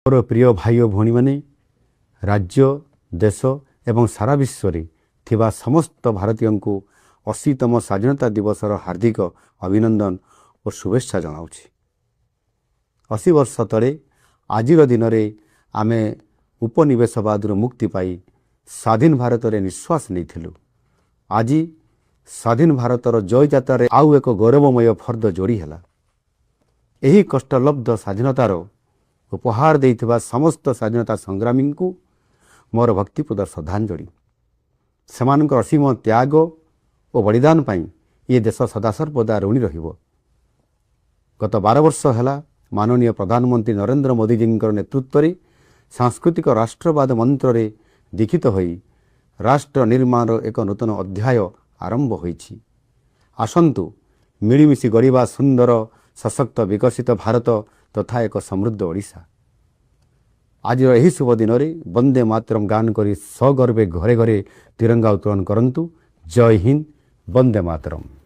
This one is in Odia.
ମୋର ପ୍ରିୟ ଭାଇ ଓ ଭଉଣୀମାନେ, ରାଜ୍ୟ, ଦେଶ ଏବଂ ସାରା ବିଶ୍ୱରେ ଥିବା ସମସ୍ତ ଭାରତୀୟଙ୍କୁ 80ତମ ସ୍ୱାଧୀନତା ଦିବସର ହାର୍ଦ୍ଦିକ ଅଭିନନ୍ଦନ ଓ ଶୁଭେଚ୍ଛା ଜଣାଉଛି। 80 ବର୍ଷ ତଳେ ଆଜିର ଦିନରେ ଆମେ ଉପନିବେଶବାଦରୁ ମୁକ୍ତି ପାଇ ସ୍ୱାଧୀନ ଭାରତରେ ନିଶ୍ୱାସ ନେଇଥିଲୁ। ଆଜି ସ୍ୱାଧୀନ ଭାରତର ଜୟଯାତ୍ରାରେ ଆଉ ଏକ ଗୌରବମୟ ଫର୍ଦ୍ଦ ଯୋଡ଼ି ହେଲା। ଏହି କଷ୍ଟଲବ୍ଧ ସ୍ୱାଧୀନତାର ଉପହାର ଦେଇଥିବା ସମସ୍ତ ସ୍ୱାଧୀନତା ସଂଗ୍ରାମୀଙ୍କୁ ମୋର ଭକ୍ତିପୂତ ଶ୍ରଦ୍ଧାଞ୍ଜଳି। ସେମାନଙ୍କର ଅସୀମ ତ୍ୟାଗ ଓ ବଳିଦାନ ପାଇଁ ଏ ଦେଶ ସଦାସର୍ବଦା ଋଣୀ ରହିବ। ଗତ 12 ବର୍ଷ ହେଲା ମାନନୀୟ ପ୍ରଧାନମନ୍ତ୍ରୀ ନରେନ୍ଦ୍ର ମୋଦିଜୀଙ୍କର ନେତୃତ୍ୱରେ ସାଂସ୍କୃତିକ ରାଷ୍ଟ୍ରବାଦ ମନ୍ତ୍ରରେ ଦୀକ୍ଷିତ ହୋଇ ରାଷ୍ଟ୍ର ନିର୍ମାଣର ଏକ ନୂତନ ଅଧ୍ୟାୟ ଆରମ୍ଭ ହୋଇଛି। ଆସନ୍ତୁ, ମିଳିମିଶି ଗଢ଼ିବା ସୁନ୍ଦର, ସଶକ୍ତ, ବିକଶିତ ଭାରତ ତଥା ଏକ ସମୃଦ୍ଧ ଓଡ଼ିଶା। ଆଜିର ଏହି ଶୁଭ ଦିନରେ ବନ୍ଦେ ମାତରମ୍ ଗାନ କରି ସଗର୍ବେ ଘରେ ଘରେ ତିରଙ୍ଗା ଉତ୍ତୋଳନ କରନ୍ତୁ। ଜୟ ହିନ୍ଦ, ବନ୍ଦେ ମାତରମ୍।